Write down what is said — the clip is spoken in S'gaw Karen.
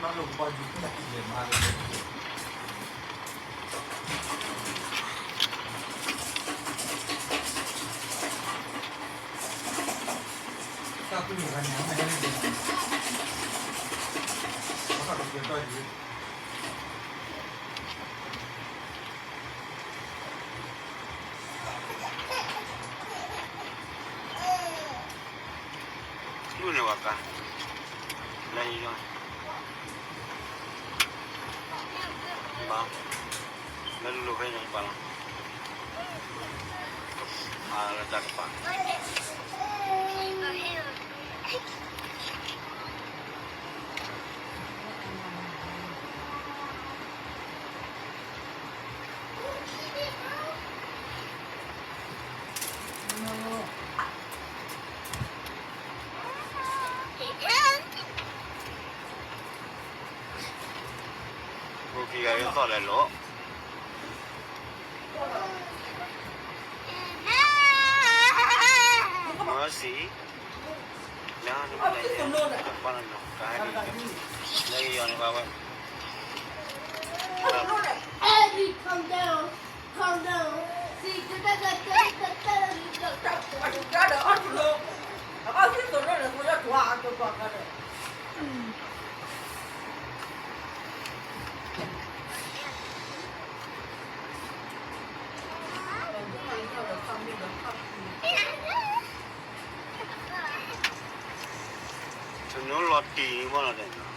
မုၢ်န့ၣ်ဝဲကါ, လၢယ, ဘၣ်, လၢလိၤဖဲညါပာ်လီၤ, အလၢတၢ်ကပၤ, အိၣ်က့ၤဂၤယသီၣ်လဲၤလိာ်, မၢစံ, လၢနမ့ၢ်လဲၤ, ကါန့ၣ်, လၢယယီၤန့ၣ်ဘၣ်ဝဲ, Eddie, calm down, calm down. See, တနုာ်လီၤတံၢ်မးလီၤ,